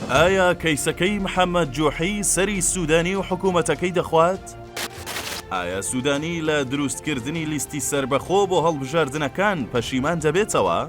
ئایا کەیسەکەی محەمەد جوحی سەری سودانی و حکومەتەکەی دەخوات؟ ئایا سودانی لە دروستکردنی لیستی سەربەخۆ بۆ هەڵبژاردنەکان پەشیمان دەبێتەوە؟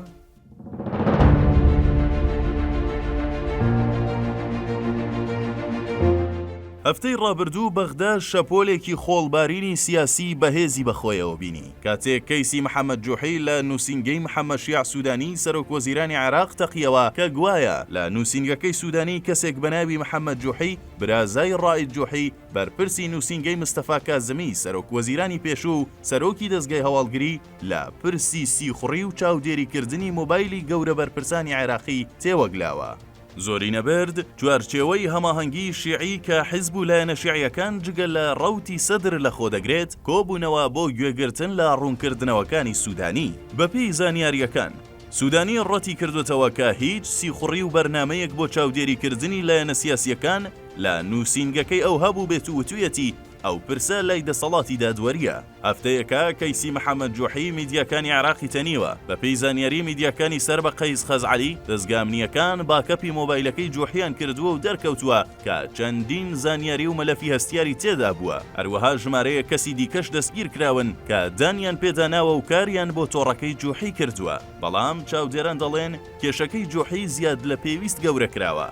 هەفتەی ڕابردوو بەغدا شەپۆلێکی خۆڵبارینی سیاسی بەهێزی بەخۆیەوە بینی، کاتێک کەیسی محەمەد جوحی لە نووسینگەی محەمەد شیاع سوودانی سەرۆک وەزیرانی عێراق تەقیەوە کە گوایە لە نووسینگەکەی سوودانی کەسێک بەناوی محەمەد جوحی برازای ڕائید جوحی بەرپرسی نووسینگەی مستەفا کازمی سەرۆک وەزیرانی پێشوو و سەرۆکی دەزگای هەواڵگری لە پرسی سیخوڕی و چاودێریکردنی مۆبایلی گەورە بەرپرسانی عێراقی تێوەگلاوە. زۆری نەبرد، چوارچێوەی هەماهەنگیی شیعی کە حیزب و لایەنە شیعییەکان جگە لە ڕەوتی سەدر لەخۆدەگرێت، کۆبوونەوە بۆ گوێگرتن لە ڕوونکردنەوەکانی سوودانی. بەپێی زانیارییەکان، سوودانی ڕەتیکردۆتەوە کە هیچ سیخوڕی و بەرنامەیەک بۆ چاودێریکردنی لایەنە سیاسییەکان لە نووسینگەکەی ئەو هەبووبێت و وتویەتی ئەو پرسە لای دەسەڵاتی دادوەرییە. هەفتەیەکە کەیسی محەمەد جوحی میدیاکانی عێراقی تەنیوە، بەپێی زانیاری میدیاکانی سەر بە قەیس خەزعەلی، دەزگا ئەمنییەکان backup ی مۆبایلەکەی جوحیان کردووە و دەرکەوتووە کە چەندین زانیاری و مەلەفی هەستیاری تێدابووە، هەروەها ژمارەیەک کەسی دیکەش دەستگیرکراون کە دانیان پێدا ناوە و کاریان بۆ تۆڕەکەی جوحی کردووە، بەڵام چاودێران دەڵێن کێشەکەی جوحی زیاد لە پێویست گەورە کراوە.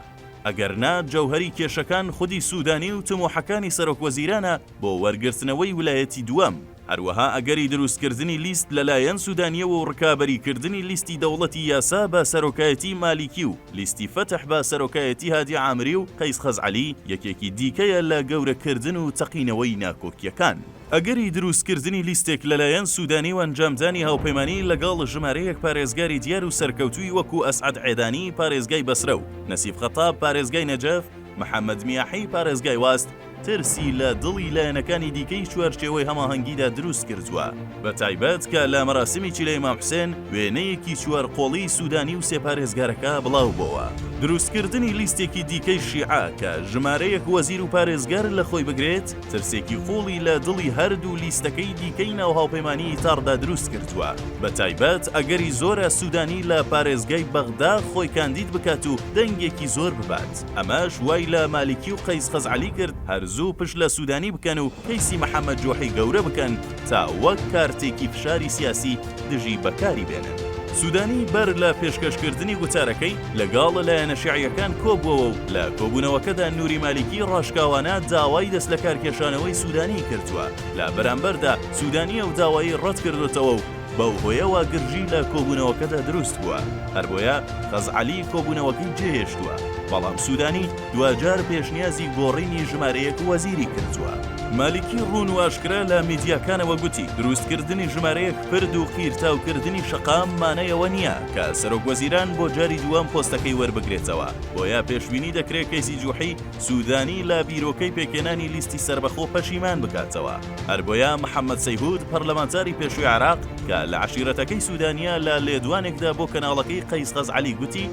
ئەگەرنا جەوهەری کێشەکان خودی سودانی و تموحەکانی سەرۆکوەزیرانە بۆ وەرگرتنەوەی ولایەتی دووەم، هەروەها ئەگەری دروستکردنی لیست لەلایەن سودانیەوە و ڕکابەریکردنی لیستی دەوڵەتی یاسا بە سەرۆکایەتی مالیکی و لیستی فەتح بە سەرۆکایەتی هادی عامری و قەیس خەزعەلی یەکێکی دیکەیە لە گەورەکردن و تەقینەوەی ناکۆکیەکان. ئەگەری دروستکردنی لیستێک لەلایەن سودانی و ئەنجامدانی هاوپەیمانی لەگەڵ ژمارەیەک پارێزگاری دیار و سەرکەوتووی وەکو ئەسعەد عێدانی پارێزگای بەسرە و نەسیب خەتاب پارێزگای نەجەف، محەمەد میاحی پارێزگای واست ترسی لە دڵی لایەنەکانی دیکەی چوارچێوەی هەماهەنگیدا دروستکردووە، بەتایبەت کە لە مەراسمی چلەی مام حوسێن وێنەیەکی چوارقۆڵی سودانی و سێ پارێزگارەکە بڵاوبۆوە. دروستکردنی لیستێکی دیکەی شیعە کە ژمارەیەک وەزیر و پارێزگار لەخۆی بگرێت، ترسێکی قوڵی لە دڵی هەردوو لیستەکەی دیکەی ناو هاوپەیمانی ئیتاڕدا دروستکردووە، بەتایبەت ئەگەری زۆرە سودانی لە پارێزگای بەغدا خۆی کاندید بکات و دەنگێکی زۆر ببات، ئەمەش وای لە مالیکی و قەیس خەزعەلی کرد هەر زوو پشت لە سودانی بکەن و کەیسی محەمەد جوحی گەورە بکەن تا وەک کارتێکی فشاری سیاسی دژی بەکاری بێنن. سودانی بەر لە پێشکەشکردنی گوتارەکەی لەگەڵ لایەنە شیعییەکان کۆبووەوە و لە کۆبوونەوەکەدا نوری مالیکی ڕاشکاوانە داوای دەستلەکارکێشانەوەی سودانیی کردووە، لە بەرامبەردا سودانی ئەو داوایەی ڕەتکردۆتەوە و بەو هۆیەوە گرژی لە کۆبوونەوەکەدا دروست بووە، هەربۆیە خەزعەلی کۆبوونەوەکەی جێهێشتووە، بەڵام سودانی دواجار پێشنیازی گۆڕینی ژمارەیەک وەزیری کردووە. مالیکی ڕوون و ئاشکرا لە میدیاکانەوە گوتی، دروستکردنی ژمارەیەک پرد و قیرتاوکردنی شەقام مانای ئەوە نییە کە سەرۆکوەزیران بۆ جاری دووەم پۆستەکەی وەربگرێتەوە، بۆیە پێشبینی دەکرێت کەیسی جوحی سودانی لە بیرۆکەی پێکهێنانی لیستی سەربەخۆ پەشیمان بکاتەوە. هەربۆیە محەمەد سەیهود پەرلەمانتاری پێشووی عێراق کە لە عەشیرەتەکەی سودانییە لە لێدوانێکدا بۆ کەناڵەکەی قەیس خەزعەلی گوتی،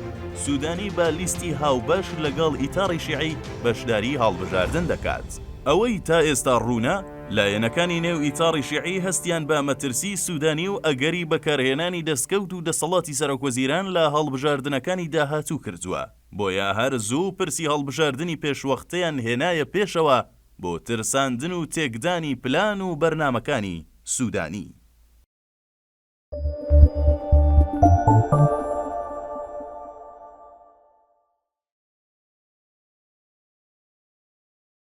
سودانی بە لیستی هاوبەش لەگەڵ ئیتاڕی شیعی بەشداریی هەڵبژاردن دەکات. ئەوەی تا ئێستا ڕوونە، لایەنەکانی نێو ئیتاڕی شیعی هەستیان بە مەترسیی سودانی و ئەگەری بەکارهێنانی دەستکەوت و دەسەڵاتی سەرۆکوەزیران لە هەڵبژاردنەکانی داهاتوو کردووە، بۆیە هەر زوو پرسی هەڵبژاردنی پێشوەختەیان هێنایە پێشەوە بۆ ترساندن و تێکدانی پلان و بەرنامەکانی سودانی.